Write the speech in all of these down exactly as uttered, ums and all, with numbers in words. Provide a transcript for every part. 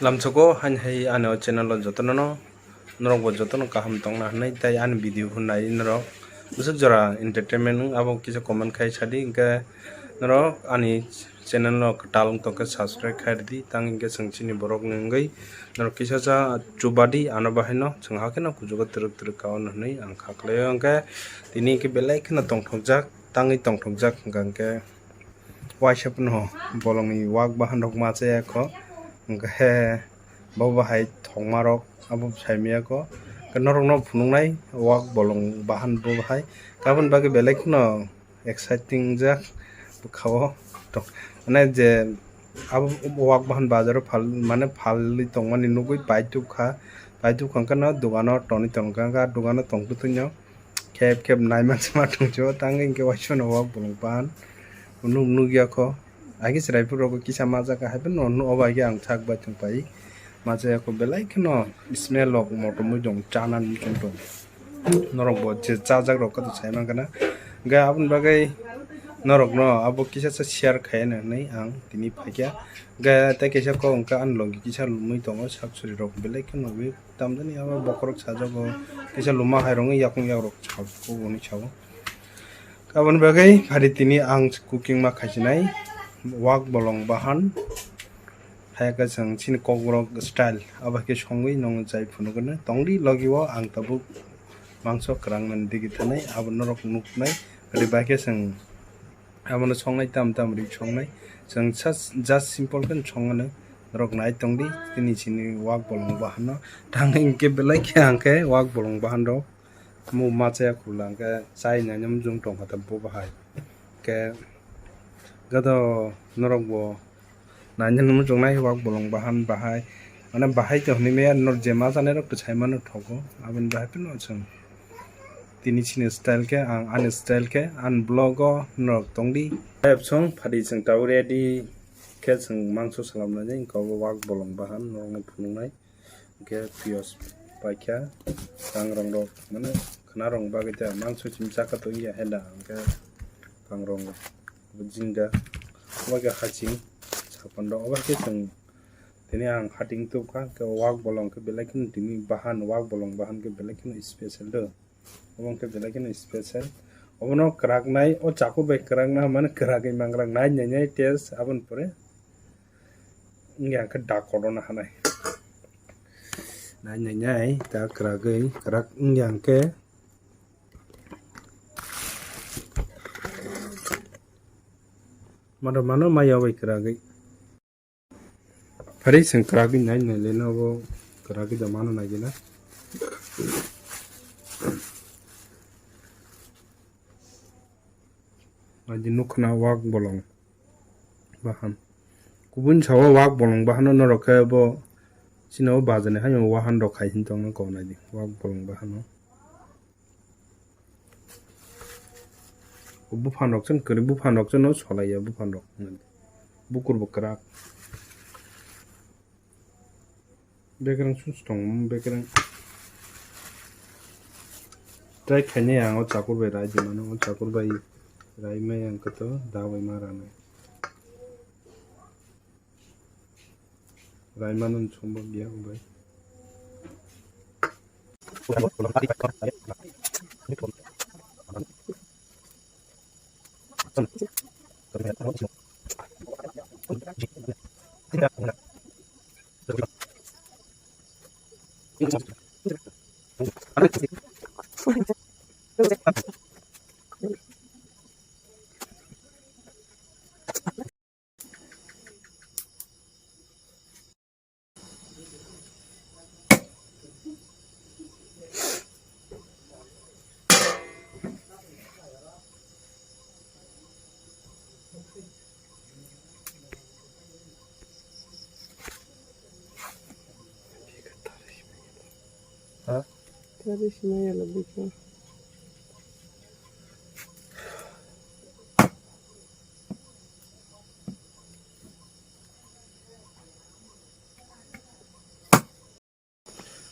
Lamsoko hain hai ani o channel o jotono no norok bo jotono kaham tongna hinwi tei ani video hwn nai norok bwswk jora entertainment wng abo kisa comment khai sadi hinkhe norok ani channel no kwtal wng tongkhe subscribe khai rwdi tang hinkhe chwng chini borok ni wngwi norok kisa cha chubadi ano bahai no chwng hakhe no kuchugo twrwk twrwk kao hinwi ang kha khlaio hinkhe tini hinkhe belai kheno tongthokjak tangwi tongthokjak hinkha hinkhe. Waisa phano bolongni wak bahan rok ma chaya kho, hwnkhe bo bahai thokma rok abo sai maya kho, hwnkhe norok no phunuknai wak bolong bahan bo bahai, aboni bagwi belai kheno exciting jak bwkha o, mane je abo wak bahan bazar o phal mane phalwi tongmani nugwi paitubkha, paitubkha hwnkhe no dogano tonwi tongkha, hwnkhe ah dogano tongtwtwino. Khep khep naimak se ma tongcho, tang hinkhe waisa no wak bolong bahan nuk nukya kho. Agi chwrai phuru rogo kisa majak hai phano no obo agi ang thak bai tong pai. Majak kho belai kheno smell rok motom oi tong chana ni muchung tong. Norok bo je chajak rok khe sai man khana. Ga aboni bagwi norok no abo kisa sa share khai na hinwi ang tini phaikha. Ga tei kaisa kok hwnkha ani logi kisa lumui tongo sak suri rok belai kheno wi. Tamjani abo bokhorok sajago, kisa luma hai rongwi yakung yakrok sago hwnwi sao. Aboni bagwi phari tini ang cooking ma khaisinai wak bolong bahan. Hayakhe chwng chini kokborok style abo khe songwi nong chai phunukgwno. Tongdi logi o ang tabuk mangso kwrang nani digi thanai abo norok nuknai. Ari bai khe chwng Abono songnai tam tam ri songnai. Chwng sa-, just simple khe songmano. Norok nai tongdi, tini chini wak bolong bahan no. Tang hinkhe belai khe ang khe wak bolong bahan rok. Mo ma chaya khulangkhe chai nai nw mujung tongkha ta bo bahai. Khe gado norok bo Nainani muchungnai wak bolong bahan bahai, mane bahai tong hinwi maya norok je ma chanai rok kwchai mano thogo, aboni bahai phano chwng tini chini style khe ang ani style khe ani vlog o norok tongdi. Ayok song phadi chwng tabuk ready khe chwng mangso salamnai, wngkha obo wak bolong bahan norokno phunuknai. Hwnkhe piyaj paikha, kangrong rok mane khwnarok bagwi ta mangso chini chakha tongya heda hwnkhe kangrong rok jinga obo khe haching sapan rok obo khe chwng tini ang hating tubkha hwnkhe wak bolong khe belai kheno tini bahan wak bolong bahan khe belai kheno special do obo khe belai kheno special obono kwraknai o chakur bai kwrakna mane kwragwi manglak nai nai nai taste aboni pore. Wngya khe dak kotorna hanai. Nai nai nai ta kwragwi kwrak wngya khe. Mano mano maya bai kwragwi. Phari chwng kwragwi nai nai le no bo kwragwi da mano nai gina. Adi nukna wak bolong bahan. Kubun sawa wak bolong bahano norok khe bo chini o bajani hai wahan rok khai hin tongno kok nai di wak bolong bahano. Buphan rok chwng kwrwi buphan rok chwngno solai ya buphan rok bukur bo kwrak. Bekereng sus tong bekereng. Try khainai ang o chakur bai rai di mano o chakur bai rai mai ang khe to da bai ma ranai. Rai mano ni chombo biya bai. Ha? Tari sima yala bikha.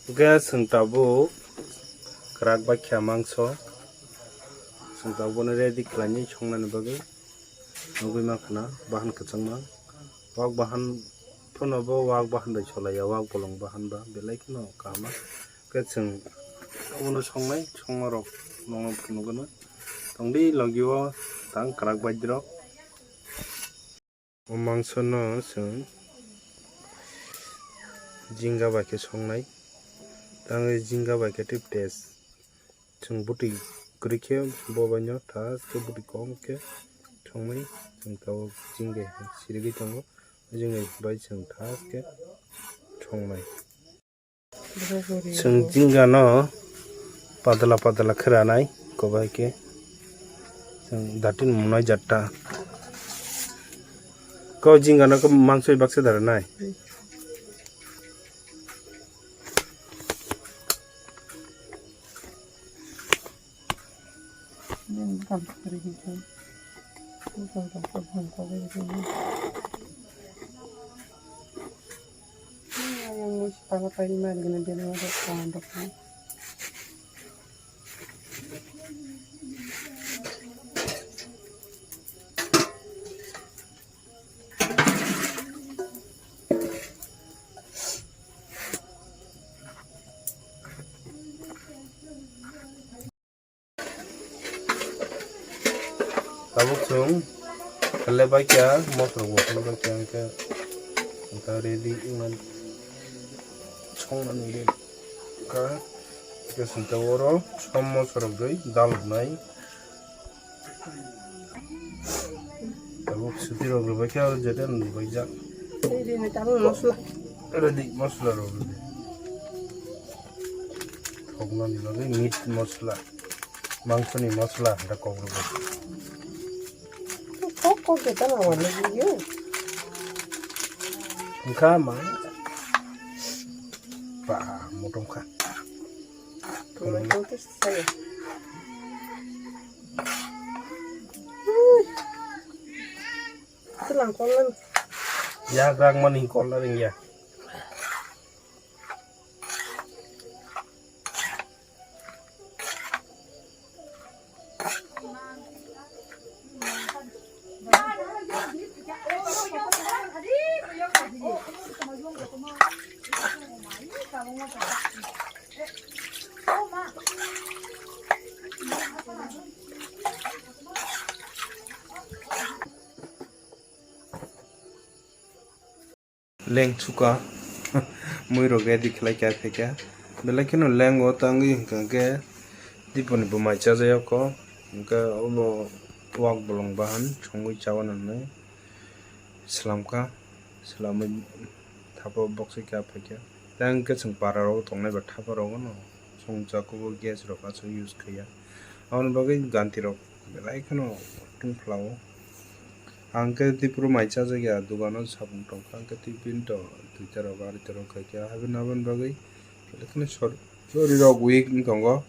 Hwnkhe chwng tabuk kwrak bai kha mangso, chwng tabuk bono ready khlainai songnani bagwi nugwi mankha na bahan kwchangma. Wak bahan Kono bo wak bahan bai solai ya, wak bolong bahan ba belai kheno kaham. Khe chwng obono songnai, songma rok nongno phunugano. Tongdi logi o tang kwrak baidrok. O mangso no chwng jinga bai khe songnai. Tangwi jinga bai khe tei test. Chwng bwtwi kwrwi khe bo bai no thaske bwtwi kom khe songnai. Chwng tabuk jinga sirigwi tongo. Jinga bai chwng thaske songnai. Chwng jinga no padala padala khe ranai, kobai khe. Chwng datin monai jatta. Ko jinga no ko mangso baksa da ranai. Tabuk chwng kale bai kya mosok bo kale bai kya hwnkhe hwnkhe ready wngmani songmani ready kha. Hwnkhe chwng tabuk oro som mosok rok dal rwnai. Tabuk suti rok rwbaikhe aro jete rwbaijak. Ready mosla. Ready mosla rok ready. Thoknani bagwi meat mosla. Mangsoni mosla da kok rwbaikhe. Kok kok jeta nang wale yo. Wngkha ma. Ba motom kha. Tungma tungte saya. Tulang kolan. Ya grang mani kolan ya. Leng chuka mui rok ready khlai kha phaikha, belai kheno leng o tangwi hwnkha hwnkhe diponi bwmai chajakya kho, hwnkhe obo wak bolong bahan songwi chaui nangnai. Swlamkha, swlamwi thapa boksai kha phaikha. Tei hwnkhe chwng para rogo tongnai ba thapa rogo no chwng chakhugo gas rok aswk use khaiya. Aboni bagwi ganti rok belai kheno tungphlao. Ang khe tipro mai chajakya dogano sabung tongkha, ang khe tei bini to twi ta rok ari ta rok khaikha. Haibini aboni bagwi belai kheno sor-, sori rok weak wng tongo.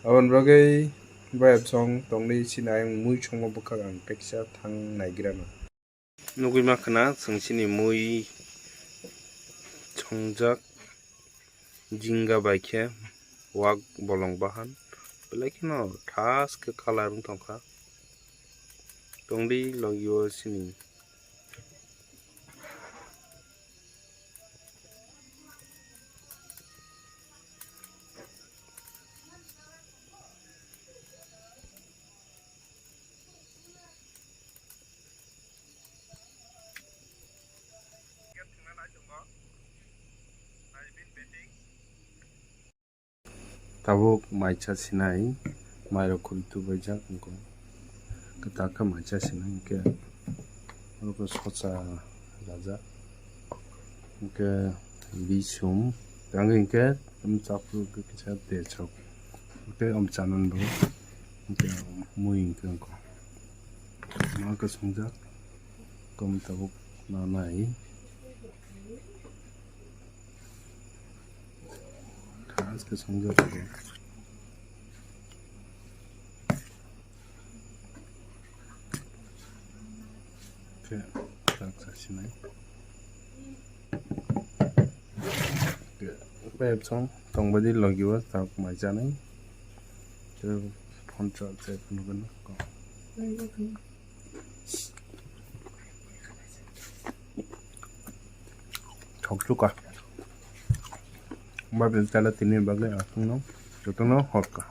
Aboni bagwi bayapsong tongwi sini ayang mui songma bwkhak ang teksa thang naigrana. Nugwi mankha na chwng chini mui chongjak jinga bai khe wak bolong bahan belai kheno thaske colour wng tongkha. Tongdi logi o chini. Tabuk mai cha sinai, mai rok khuri tubaijak wngkha. Kwtal khe mai cha sinai hwnkhe, oro khe socha rajak, hwnkhe bisum, tei hwnkhe chapru khe kisa desok, hwnkhe omo chanani bagwi hwnkhe mui hwnkhe wngkha. Oro khe swngjak, tamo tabuk nanai. Thaske songjak khe. Khe tak sa sinai. Khe pep song tong badi logi o tak mai janai. Khe phone charge chai phone gana. Ai, ai, ai. Hokchuka. Babil chala tini bagwi aswkno jotono hokka.